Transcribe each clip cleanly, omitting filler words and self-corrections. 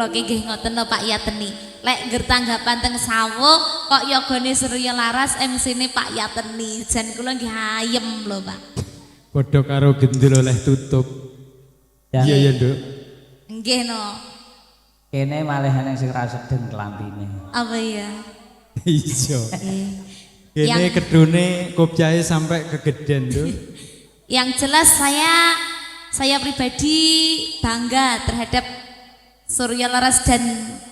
Kula ki nggih ngoten lho Pak Yateni. Lek ngger tanggapan teng Sawo kok yogane Surya Laras MC-ne Pak Yateni. Jan kula nggih ayem lho Pak. Padha karo gendul oleh tutup. Ya. Iya ya, Nduk. Nggih no. Kene malih ana sing ra sedeng klambine. Apa ya? Iya. Kene Yang- kedune kopjahe sampai kegeden, Nduk. Yang jelas saya pribadi bangga terhadap Surya Laras dan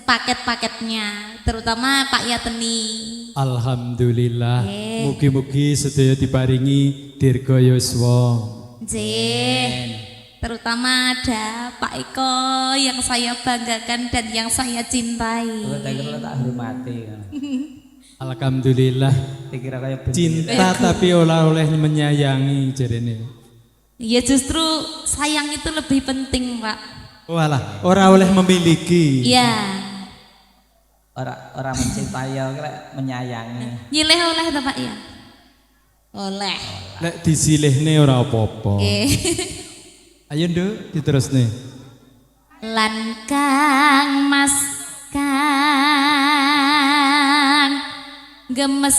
paket-paketnya, terutama Pak Yateni. Alhamdulillah. Nggih. Mugi-mugi sedaya diparingi dirga yuswa. Nggih. Terutama ada Pak Eko yang saya banggakan dan yang saya cintai. Kula tak kira tak hormati. Alhamdulillah. Dikira kaya benci. Cinta tapi ora oleh menyayangi jarene. Ya justru sayang itu lebih penting, Pak. Walah, ora oleh memiliki. Iya. Ora ora mencintai ya kira menyayangi. Nyileh oleh ta Pak ya? Oleh. Lek disilihne ora apa-apa. Nggih. Ayo Nduk, diterusne. Lan Kang Mas kang gemesake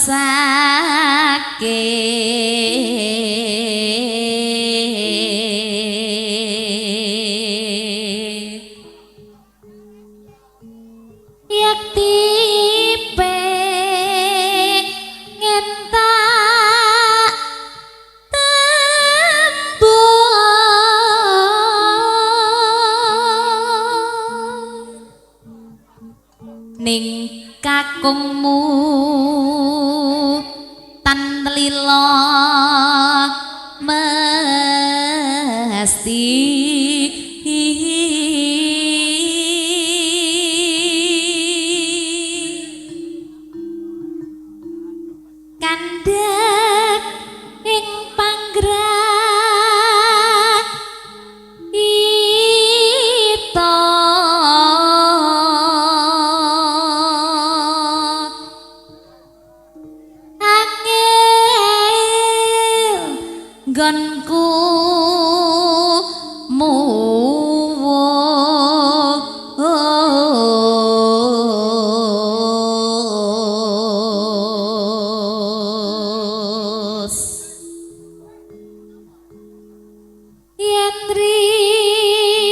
yakti pengen tak tembung ning kakungmu tan lila mesti. Kandhek ing panggrah ita angel nggonku muwus yen rina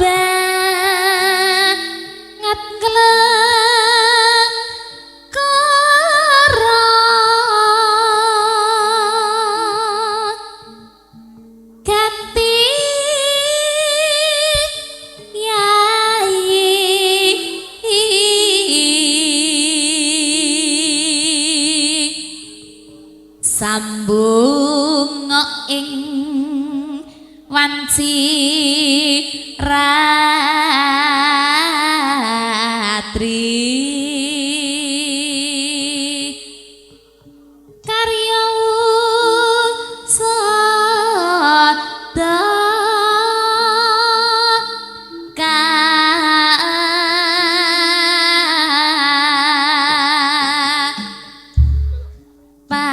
banget nglengkara ganti yai sambung ing wanci ratri karya usada ka pa.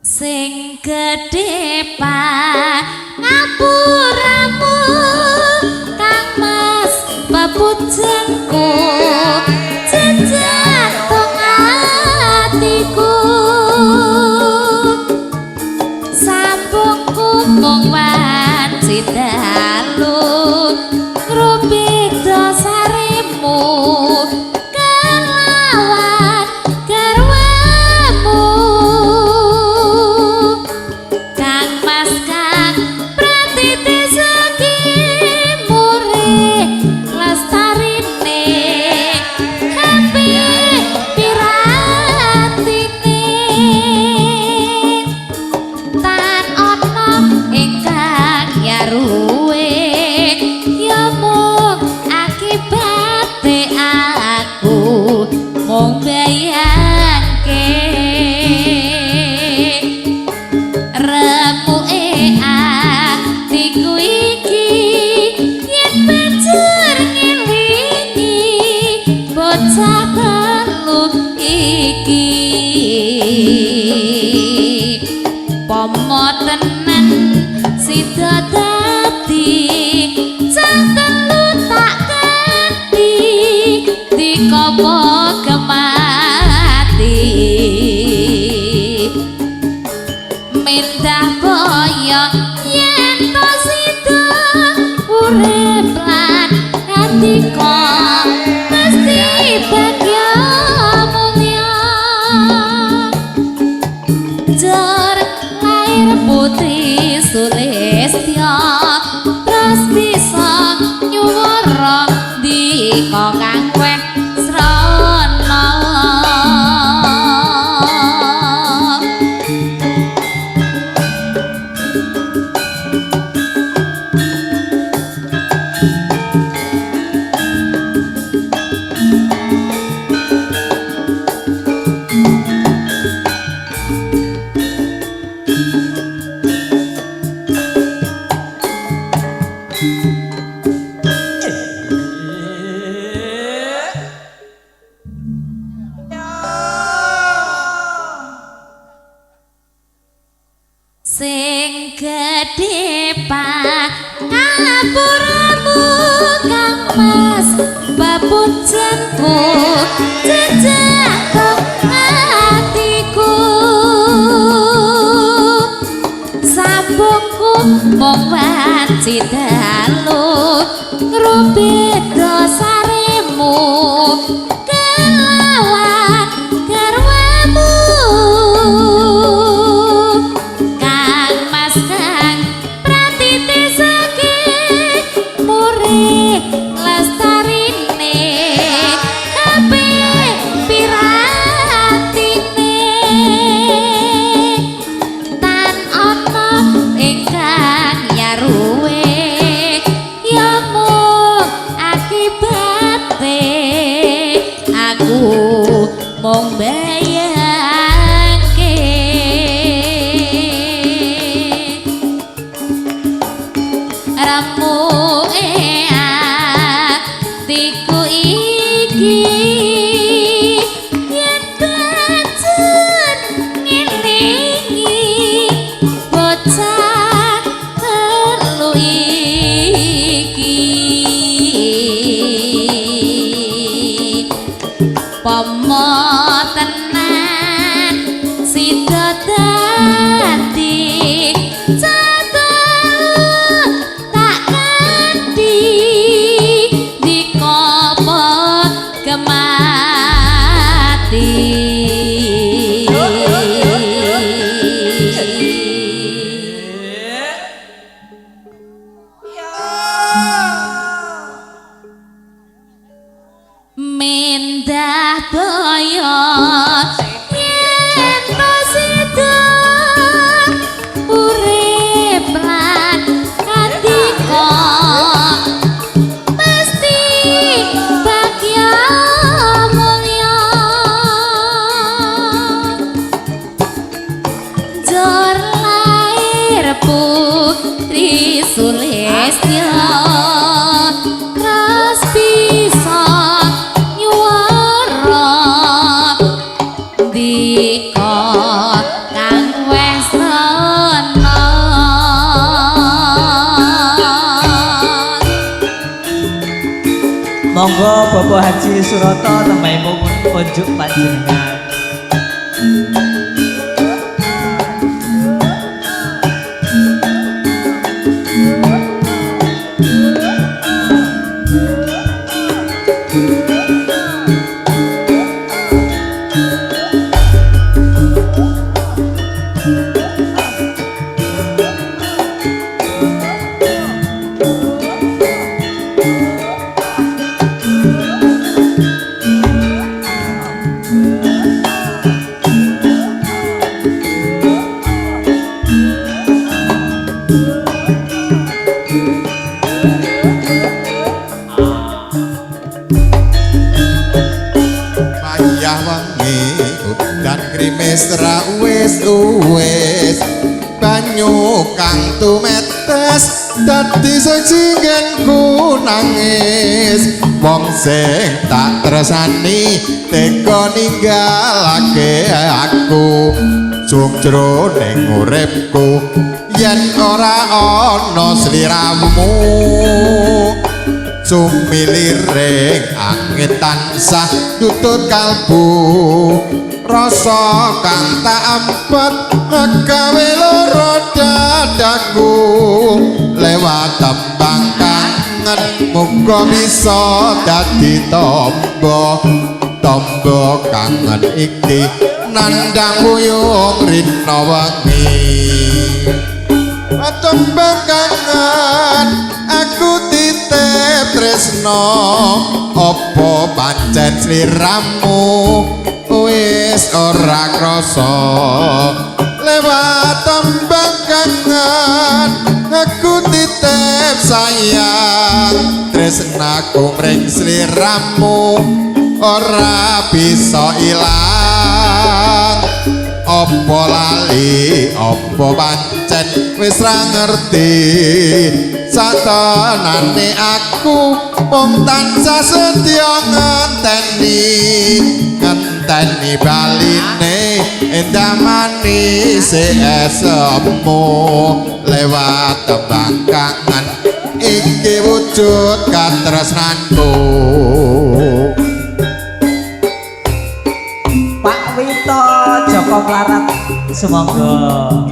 Sing gedhe pangapuramu Kang Mas pepujengku jejak tong atiku sambungku mung wanci dalu ngrubik dosaremu kelawan garwamu Kang Mas kang pratiti segi mure lestarine happy piratine. mung bayangke remuke atiku iki yen banjur ngelingi bocah telu iki. Pomo tenan sida dadi cah telu tak ganti dikopo kemati mendah boyo yen to sida urip lan atika mesti bagya mulya. Jor lair putri Sulistya terus bisa nyuwara ndika kang weh srana. Sing gedhe pangapuramu Kang Mas bapujanku jejak atiku sambungku mung wanci dalu ngrubit dosaremu kelawan garwamu. Kang Mas Kang pratiti saking murih lestarine kabeh piratine tan ana ingkang nyaruwe ya mung akibate aku mung bayangke remuke atiku iki yen banjur ngelingi bocah telu iki. Pomo tenan sida dadi cah telu tak kanthi dikopo kemati. Mendah boyo yen to sida urip lan atika mesti bagya mulya. Jor lair putri Sulistya terus bisa nyuwara ndika kang wes ana. Monggo Bapak Haji Suroto tembangipun kunjuk panjenengan. Endah wengi udan grimis ra wis-wis, banyu kang tumetes dadi suci nggenku nangis. Wong sing tak tresnani tega ninggalake aku, jroning uripku yen ora ana sliramu. Sumiliring angin tansah tutut kalbu, rasa kang tak ampet gawe lara dadaku. Lewat tembang kangen muga bisa dadi tombo, tombo kangen iki nandhang wuyung rina wengi. Tembang kangen aku titip tresno, apa pancen sliramu wis ora krasa. Lewat tembang kangen aku titip sayang, tresnaku mring sliramu ora bisa ilang. Apa lali apa pancen wis ra ngerti, satenane aku mung tansah setya ngenteni, ngenteni baline endah manis esemu. Lewat tembang kangen iki wujud katresnanku. Pak Wito Joko Mlarat sumangga.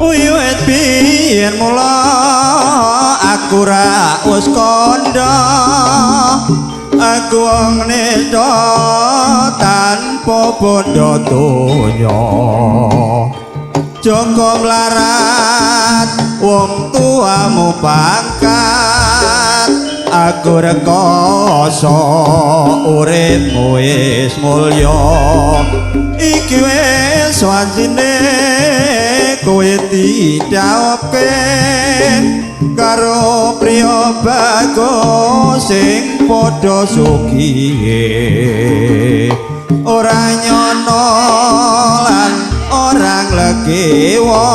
Wiwit biyen mula aku ra wis kandha, aku wong nista tanpa bondo donya. Joko mlarat wong tuamu pangkat, aku rekoso uripmu wis mulya. Iki wis wancine kowe didhawuhke karo priya bagus sing padha sugihe. Ora nyono lan ora nglegewa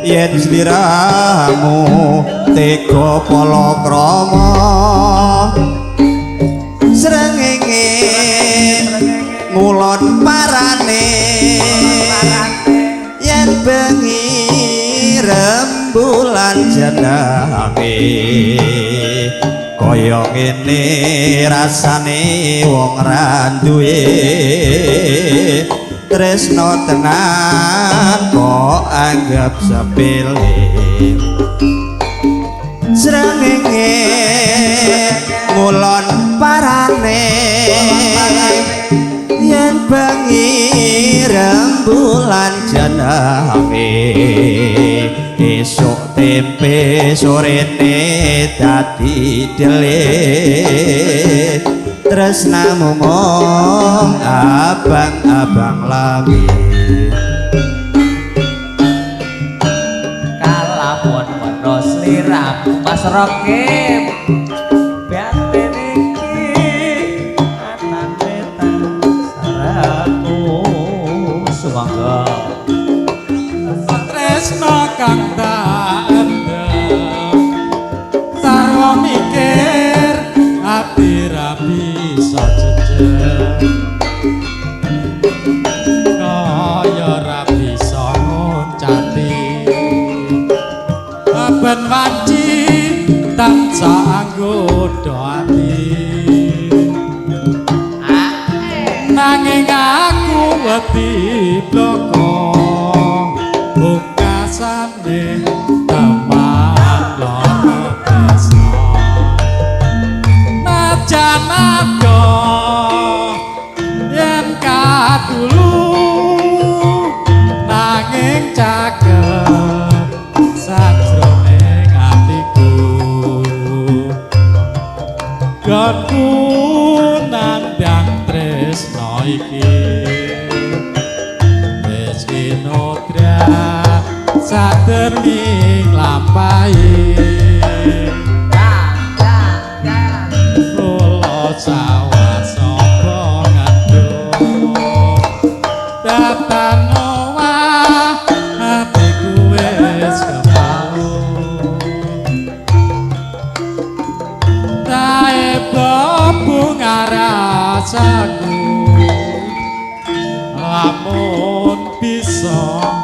yen sliramu tega palakrama. Srengenge ngulon parane yen bengi rembulan jenenge, kaya ngene rasane wong ra duwe tresno tenan kok anggap sepele. Srengenge ngulon parane yen bengi rembulan jenenge, esuk tempe sorene dadi dele. Tresnamu mung abang-abang langit. Kalapon wana sliramu Mas Rokib, batin iki anane tansaraku sumangga. Tresno kang tak endem sarwa mikir ati ra bisa jejeg, kaya ra bisa nguncati ben wanci tansah anggo Nanging aku wedi bloko, pungkasane teman loro tresno. Najan adoh yen katulu, nanging cakep sajroning atiku. Gonku nandang tresno iki wis kinodra saderming lampahi. Kula sawah sapa ngandung datan owah, atiku wis kepalu. Tae bunga rasaku, lamun bisa.